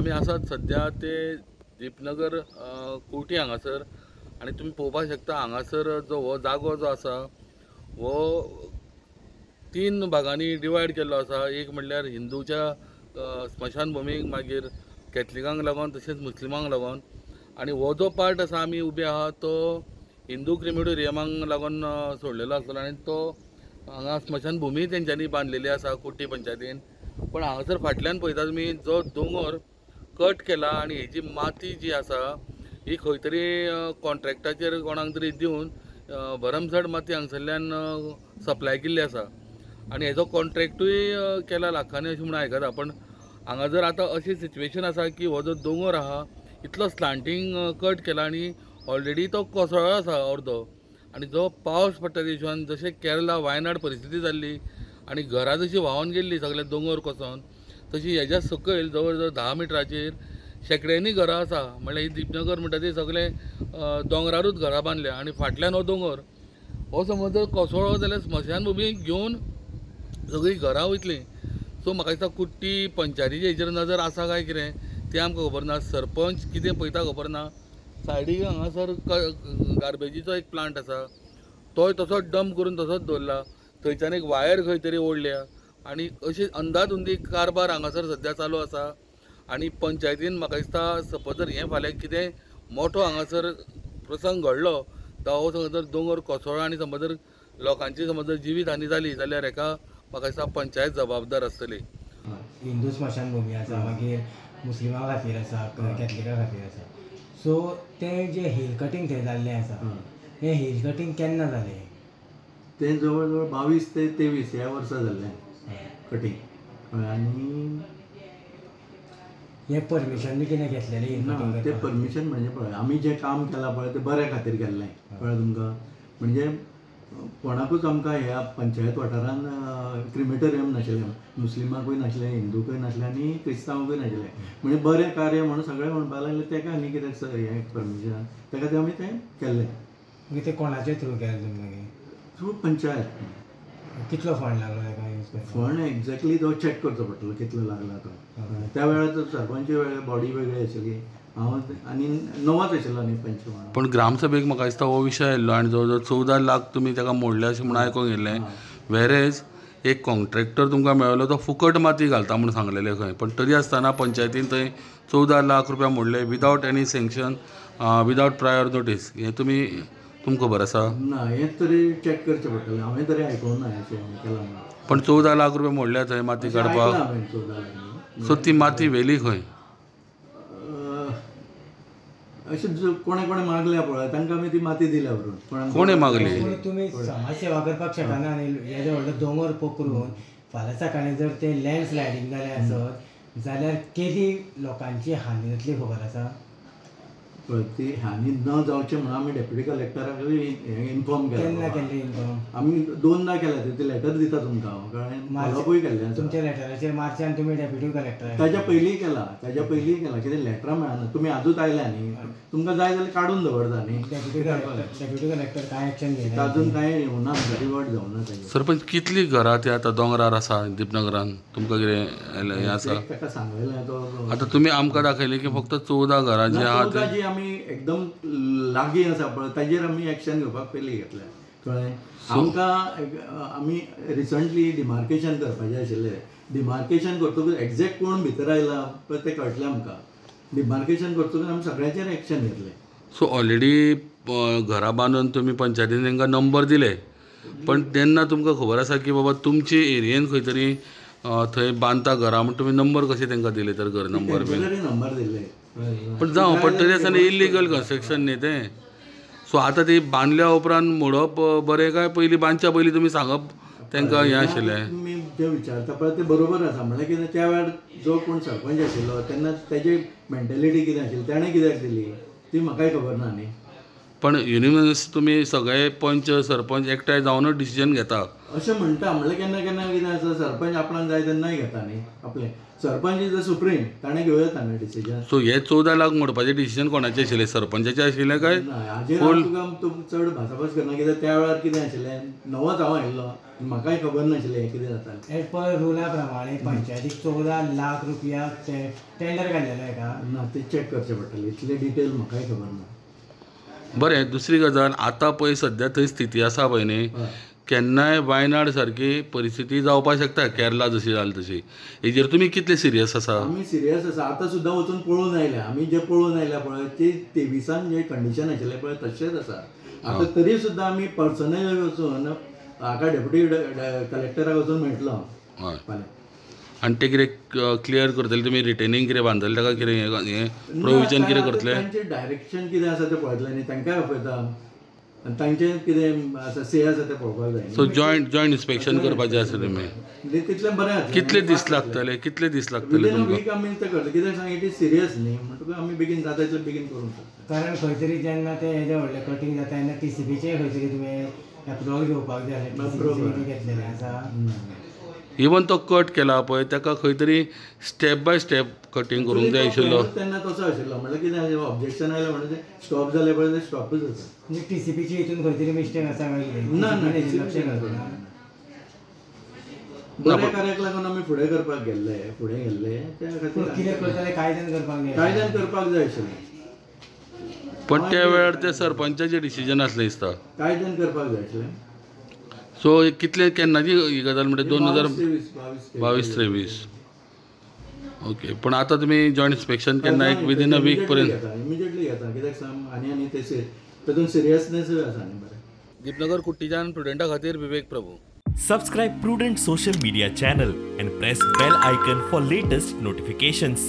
आमी आसात सद्या ते दीपनगर कुर्टी हांगासर आनी तुमी पळोवपाक शकता हांगासर जो हो जागो जो आसा हो तीन भागांनी डिवायड केल्लो आसा. एक म्हणल्यार हिंदूच्या स्मशानभुमीक, मागीर कॅथलिकांक लागून, तशेंच मुस्लिमांक लागून. आनी हो जो पार्ट आसा आमी उबे आहा तो हिंदू क्रिमिटोरियमांक लागून सोडलेलो आसतलो आनी तो हांगा स्मशानभुमी तेंच्यांनी बांदलेली आसा कुर्टी पंचायतीन. पण हांगासर फाटल्यान पळयता तुमी जो दोंगर कट केला आनी हेजी माती जी आसा ही खंय तरी कॉन्ट्रॅक्टाचेर कोणाक तरी दिवन भरमसाठ माती हांगसरल्यान सप्लाय केल्ली आसा आनी हेजो कॉन्ट्रॅक्टूय केला लाखांनी अशें म्हणून आयकता. पण हांगा जर आतां अशी सिच्युएशन आसा की हो जो दोंगर आहा इतलो स्लांटींग कट केला आनी ऑलरेडी तो कोसळ्ळो आसा अर्दो. आनी जो पावस पडटा त्या हिशोबान जशें केरला वायनाड परिस्थिती जाल्ली आनी घरां जशी व्हांवन गेल्ली सगळे दोंगर कोसोन, तशी हेज्या सकयल जवळ जवळ 10 मिटराचेर शेंकड्यांनी घरां आसा. म्हणल्यार ही दीपनगर म्हणटा ती सगळे दोंगरारूच घरां बांदल्या आनी फाटल्यान हो दोंगर हो समज जर कोसळ्ळो जाल्यार स्मशानभुमी घेवन सगळीं घरां वयतलीं. सो म्हाका दिसता कुर्टी पंचायतीचे हेजेर नजर आसा काय कितें तें आमकां खबर ना. सरपंच कितें पळयता खबर ना. सायडीक हांगासर गार्बेजीचो एक प्लांट आसा तोय तसोच डंप करून तसोच दवरला. थंयच्यान एक वायर खंय तरी ओडल्या आनी अशी अंदाधुंदी कारभार हांगासर सद्या चालू आसा. आनी पंचायतीन म्हाका दिसता सपोज जर हें फाल्यां कितें मोठो हांगासर प्रसंग घडलो जावं हो समज जर दोंगर कोसळ्ळो आनी समज जर लोकांची समज जर जिवीत हानी जाली जाल्यार हेका म्हाका दिसता पंचायत जबाबदार आसतली. हिंदू स्मशानभुमी आसा, मागीर मुस्लिमां खातीर आसा, कॅथलिकां खातीर आसा. सो तें जें हिल कटींग थंय जाल्लें आसा हें हिल कटींग केन्ना जालें? तें जवळ जवळ 22 ते 23 ह्या वर्सा जाल्लें कटींग. आनी हें परमिशन बी कितें घेतलेलें? ना, तें परमिशन म्हणजे पळय आमी जें काम केलां पळय तें बऱ्या खातीर केल्लें कळ्ळें तुमकां. म्हणजे कोणाकूच आमकां ह्या पंचायत वाठारान क्रिमेटोरियम नाशिल्लें, मुस्लिमांकूय नाशिल्लें, हिंदूकूय नाशिल्लें आनी क्रिस्तांवांकूय नाशिल्लें. म्हणजे बरें कार्य म्हणून सगळें म्हणपाक लागले तेका आनी कित्याक हें परमिशन तेका तें आमी तें केल्लें. मागीर तें कोणाचे थ्रू केलें तुमी? मागीर थ्रू पंचायत. कितलो फंड लागलो तेका यूज करपाक? फंड एक्झॅक्टली तो चॅक करचो पडटलो कितलो लागला तो. त्या वेळार सरपंच वेळ बॉडी वेगळी आशिल्ली, हांव आनी नवोच आशिल्लो न्ही पंच म्हणून. पण ग्रामसभेक म्हाका दिसता हो विशय आयिल्लो आनी जवळ जवळ 14 लाख तुमी ताका मोडले अशें म्हणून आयकूंक येयल्लें. वेरेज एक कॉन्ट्रॅक्टर तुमकां मेळ्ळो तो फुकट माती घालता म्हूण सांगलेलें खंय, पण तरी आसतना पंचायतीन थंय 14 लाख रुपया मोडले without any sanction, without prior notice. हें तुमी तुमकां खबर आसा? ना, हें तरी चॅक करचें पडटलें. हांवें तरी आयकूंक ना अशें केलां. पण 14 लाख रुपया मोडल्या थंय माती काडपाक. 14 लाख. सो ती माती व्हेली खंय? अशें कोणें कोणें मागल्या पळय तांकां आमी ती माती दिल्या व्हरून. कोणें मागली? तुमी समाज सेवा करपाक शकना न्ही. येदो व्हडलो दोंगर पोखरून फाल्यां सकाळीं जर तें लँड स्लायडींग जालें आसत जाल्यार केदी लोकांची हानी जातली खबर आसा? पळय ती हानी न जावचें म्हणून आमी डेप्युटी कलेक्टराकूय इन्फॉर्म केलें. केन्ना केल्लें इन्फॉर्म? आमी 2दा केलें. ते लेटर दिता तुमकां हांव, कळ्ळें? फॉलोअपूय केल्लें आसा. तुमच्या लेटराचेर मार्चान तुमी डेप्युटी कलेक्टर ताच्या पयलीं केला, ताच्या पयलीं केला. कितें लेटरां मेळना. तुमी आजूच आयल्या न्ही, तुमकां जाय जाल्यार काडून दवरता न्ही. डेप्युटी कलेक्टर कांय एक्शन घेयना अजून, कांय येवना रिवर्ट जावना ताजेर. सरपंच कितलीं घरां ती आतां दोंगरार आसा दीपनगरान? तुमकां कितें हें आसा? ताका सांगलेलें तो. आतां तुमी आमकां दाखयलें की फक्त 14 घरां जीं आहा ती आमी एकदम लागीं आसा पळय ताजेर आमी एक्शन घेवपाक पयलीं घेतलें, कळ्ळें? आमकां आमी रिसंटली डिमार्केशन करपाचें आशिल्लें. डिमार्केशन करतकूच एक्झॅक्ट कोण भितर आयला पळय तें कळटलें आमकां. डिमार्केशन करतकूच आमी सगळ्यांचेर एक्शन घेतलें. सो ऑलरेडी घरां बांदून तुमी पंचायतीन तांकां नंबर दिले, पण तेन्ना तुमकां खबर आसा की बाबा तुमचे एरियेन खंय तरी थंय बांदता घरां म्हण तुमी नंबर कशे तांकां दिले तर? घर नंबर बी नंबर दिल्ले पण जावं, पण तरी आसतना इल्लीगल कन्स्ट्रक्शन न्ही तें. सो आतां ती बांदल्या उपरांत मोडप बरें काय पयलीं बांदच्या पयलीं तुमी सांगप तांकां हें आशिल्लें? तुमी जें विचारता पळय तें बरोबर आसा. म्हणल्यार कितें त्या वेळार जो कोण सरपंच आशिल्लो तेन्ना तेजी मेंटेलिटी कितें आशिल्ली, ताणें कित्याक दिली ती म्हाकाय खबर ना न्ही. पण युनिवर्स तुमी सगळे पंच सरपंच एकठांय जावनूच डिसिजन घेता अशें म्हणटा. म्हणल्यार केन्ना केन्ना कितें आसा, सरपंच आपणाक जाय तेन्नाय घेता न्ही आपलें. सरपंच is the supreme, ताणें घेवं येता न्ही डिसिजन. सो हे 14 लाख मोडपाचें डिसिजन कोणाचें आशिल्लें, सरपंचाचें आशिल्लें काय? हाजेर हांव तुका तूं चड भासाभास करना, कित्याक त्या वेळार कितें आशिल्लें, नवोच हांव आयिल्लो, म्हाकाय खबर नाशिल्लें हें कितें जातालें. एज पर रुला प्रमाणे पंचायतीक 14 लाख रुपया टेंडर काडलेलो एका ना, तें चॅक करचें पडटलें, इतलें डिटेल म्हाकाय खबर ना. बरें, दुसरी गजाल, आतां पळय सद्या थंय स्थिती आसा पळय न्ही, केन्नाय वायनाड सारकी परिस्थिती जावपाक शकता, केरला जशी जाली तशी. हेजेर तुमी कितले सिरियस आसा? आमी सिरियस आसा. आतां सुद्दां वचून पळोवन आयल्या, आमी जे पळोवन आयल्या पळय ती 23 जे कंडिशन आशिल्लें पळय तशेंच आसा आतां. तरी सुद्दां आमी पर्सनली वचून हाका डेप्युटी कलेक्टराक वचून मेळटलो. हय, आनी ते कितें क्लियर करतले तुमी, रिटेनिंग कितें बांदतले ताका, कितें हें प्रोविजन कितें करतले? तांचें डायरेक्शन कितें आसा तें पळयतलें न्ही, तांकांय आपयता आनी तांचें कितें आसा से आसा तें पळोवपाक जाय. सो जॉयंट इन्स्पेक्शन करपाचें आसा तुमी, तितलें बरें जातलें. कितले दीस लागतले, कितले दीस लागतले? विदीन अ वीक आमी तें करतले. कित्याक सांग, it is serious न्ही, म्हणटकूच आमी बेगीन जाता तितलें बेगीन करूंक शकता. कारण खंय तरी जेन्ना तें येदें व्हडलें कटींग जाता तेन्ना टीसीपीचें खंय तरी तुवें एप्रुवल घेवपाक जाय, टीसीपीचें घेतलेलें आसा. इवन तो कट केला पळय ताका खंय तरी स्टेप बाय स्टेप कटींग करूंक जाय आशिल्लो. तेन्ना तसो आशिल्लो, म्हणल्यार कितें ऑब्जेक्शन आयलें म्हणजे स्टॉप जालें पळय ते स्टॉपूच आसा. म्हणजे टीसीपीची हितून खंय तरी मिस्टेक आसा काय कितें? ना ना, बऱ्या कार्याक लागून आमी फुडें करपाक गेल्ले, फुडें गेल्ले त्या खातीर कितें करतले, कायद्यान करपाक जाय, कायद्यान करपाक जाय आशिल्लें. पण त्या वेळार ते सरपंचाचें डिसिजन आसलें दिसता, कायद्यान करपाक जाय आशिल्लें. सो कितले केन्नाची ही गजाल म्हणजे 2022-23. ओके, पण आतां तुमी जॉयंट इन्स्पेक्शन केन्ना एक विदीन अ वीक पर्यंत? इमिजिएटली घेता, कित्याक सांग आनी आनी ते तातूंत सिरियसनेसूय आसा न्ही. बरें, दीपनगर कुट्टीच्यान प्रुडंटा खातीर Vivek Prabhu. Subscribe Prudent social media channel and press bell icon for latest notifications.